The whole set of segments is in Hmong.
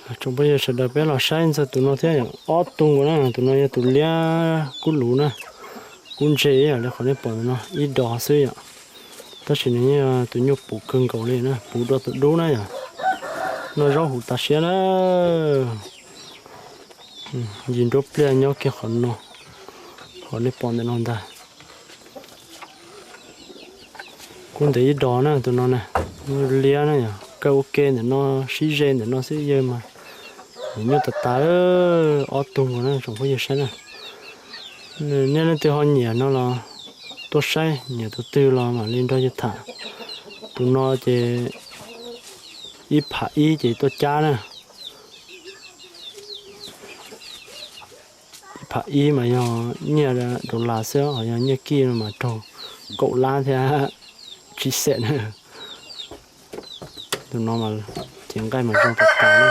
Tsoom phooj ywg sawv daws, peb los saib ntxiv tus no thiab yom, ob tug nkaus na. Tus no yog tus liab kub luv na, kub ntse ib yam li qhov nej pom ntawm no, ib dos xwb yom. Tab sis nws yog tus nyuj puv kawg nkaus li na, puv dua tus dub na yom. Noj zaub huv tas siab na. Yim nruab pliaj nyob kiag qhov no, qhov nej pom ntawm no ntag. Kub ntev ib dos na tus no na, nyuj liab na yom, kawg ua ke ntawm no, sib ze ntawm no xwb yawg mas. Nyuj tas tas, ob tug nkaus na tsoom phooj ywg saib na. Nej leej twg ho nyiam no los tuaj saib, nyiam tus twg los mam li nrog yawg tham. Tus no ces ib phav ib ces tuaj cab na. Ib phav ib mas yog nyiaj dollar xwb, ho yog nyiaj kij no mas raug kaum lab thiab tsib xees na. Tus no mas cev nqaij mas zoo tas tas na,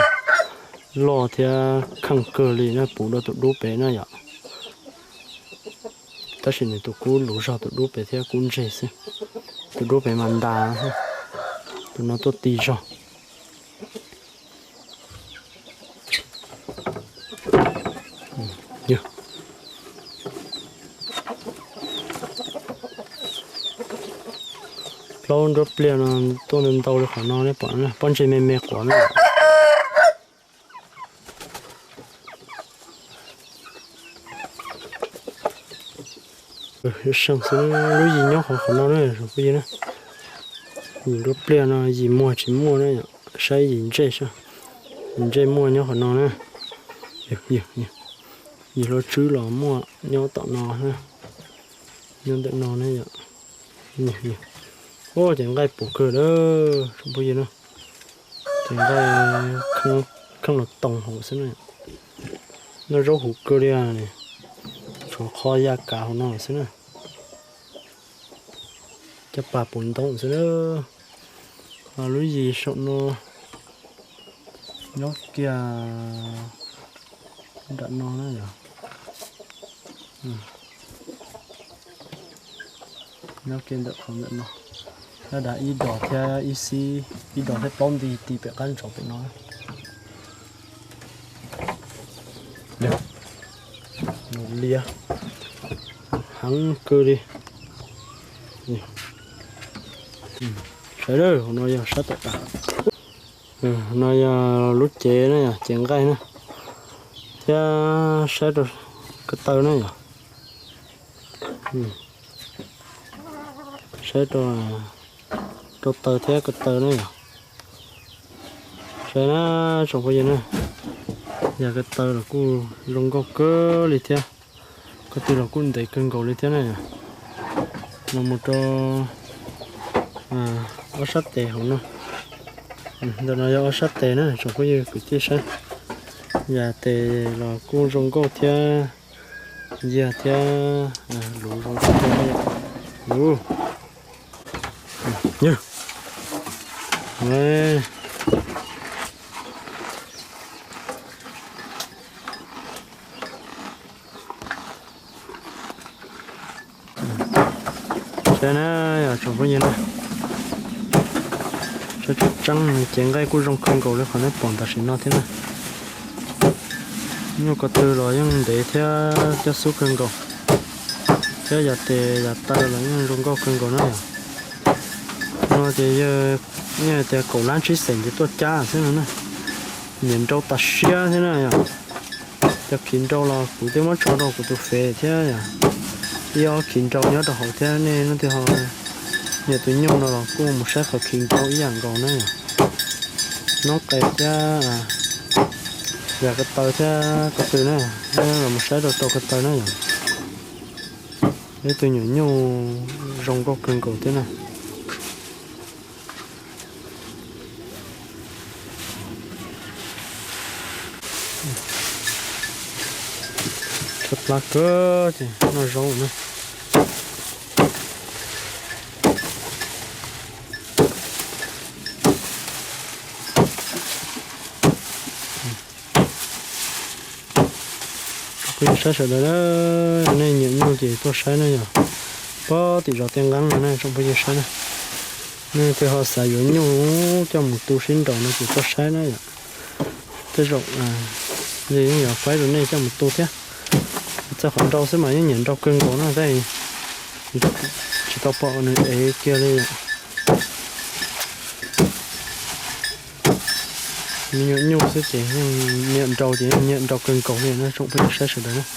loj thiab kheej kawg li na, puv dua tus dub pem na yom. Tab sis nws tus kub luv zog tus dub pem thiab kub ntse xwb. Tus dub pem mas ntas, tus no tuaj ti zog. Plaub nruab pliaj no tuaj ntau ntau li qhov no, pob ntseg me me quav na. Lub yim nyob qhov qhov no na, phooj ywg na. Yim nruab pliaj no yim muag tsis muaj na yom, saib yim ntsej saib. Yim ntsej muaj nyob qhov no na. Yim hlob tswb los muaj nyob tom no, nyob ntawm no na yom. Ua ces nqaij puv kawg lawm tsoom phooj ywg na. Ces nqaij kheej los toos hauv xwb na. Noj zaub huv kawg li, tshuav qhov ya kav hauv no xwb na. Caj pas puv ntoo xwb na. Lub yim saum no nyob kiag nram no na yom. Nyob kiag ntawm qhov ntawm no, nyob dav ib dos thiab ib xib, ib dos thiab plaub nti ti pem qab ntsov pem no. Liab heev kawg li. Sawv daws, hauv no yog sab tom tas. No yog lub cev na yom, cev nqaij na, thiab saib rau ko taw na yom. Saib rau, rau taw thiab ko taw na yom. Saib na tsoom phooj ywg na, yog ko taw los kuj zoo nkauj kawg li thiab, ko tw los kuj ntev kawg nkaus li thiab na. Los mus rau ob sab tes hauv no. Ntawm no yog ob sab tes na tsoom phooj ywg kwv tij saib. Yam tes los kuj zoo nkauj thiab, yag thiab, luv zoo nkauj thiab. Luv. Saib na, yog tsoom phooj ywg na, saib tseeb tseeb, cev nqaij kuj zoo kawg nkaus li qhov nej pom tam sim no thiab na. Nyuj ko tw los yeej ntev thiab coj xub kawg nkaus, thiab yam tes yam taw los yeej zoo nkauj kawg nkaus na yom. No ces yog tias kaum lab tsib xeem ces tuaj cab xwb no na. Nyiam nrau tas siab thiab na yom. Cov khiv nrau los kuv twb muab tso rau kuv tus fev thiab yom. Ib ob khiv nrau nyob rau hauv thiab, nej leej twg ho nyiam tus nyuj no los kuj mus saib qhov khiv nrau ib yam nkaus na yom. Noob qes thiab, yam ko taw thiab ko tw na, los mus saib rau rau ko taw na yom. Ib tug nyuam nyuj zoo nkauj kawg nkaus thiab na. Tshaib plab kawg ces noj zaub na. Phooj ywg saib sawv daws na, nej nyiam nyuj ces tuaj saib na yom. Pog tim zos Tiaj Nqeeb no na tsoom phooj ywg saib na. Nej twg ho xav yuav nyuj coj mus tu sib nraus no ces tuaj saib na yom. Tej zaum yeej yuav faib rau nej coj mus tu thiab. Txog qhov nrau xwb mas yeej nyiam nrau kawg nkaus no thiab. Tsis tau pom nws ev kiag li. Me nyuam nyuj xwb ces yeej nyiam nrau ces yeej nyiam nrau kawg nkaus li no tsoom phooj ywg sawv daws.